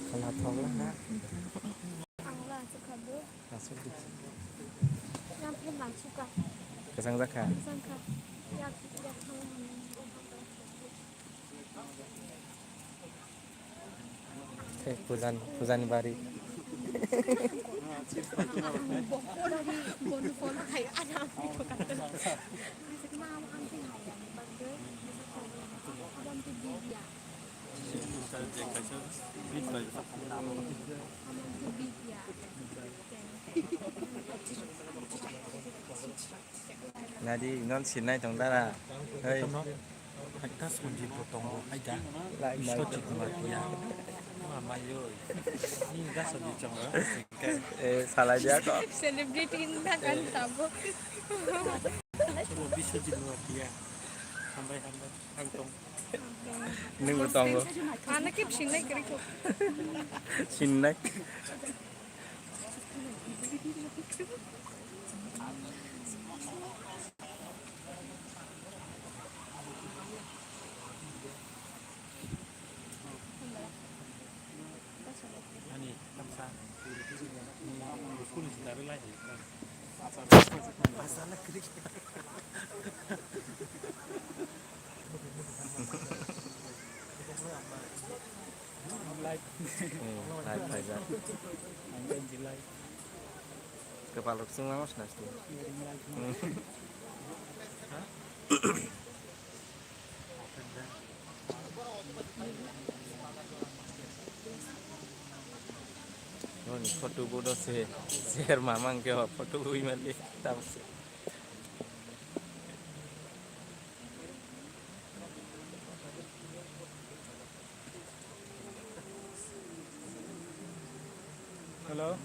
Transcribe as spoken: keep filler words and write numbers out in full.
Kala thok la ha. Ang la aswk kha bro. Aswk di. Yang phe mansukha. Kwchang jakha. Kwchang kha. Yak yak thang. Tei pujan, pujani bari. Nadi non sinai tong dara. Hei. Haita Sanjit bo tongo, haita. Lai, lai. Biswajit Noatia. Ma mayo. Ni ga Sanjit chongo. Eh, salai dia kok. Celebrity in na kan tabo. Biswajit Noatia. Hambai, hambai. Ang tong. Nungbo tongo. Ana kip sinai kiri kok. Sinai. Ani, tamsa. School ni sita, Live. Hmm, live khaijak. Ang gen di live. Kwpal rok chwng mano sna sti. Ring live. Hmm. Noni photo bodo se, share mamang ke photo bui mali tam se. Hello.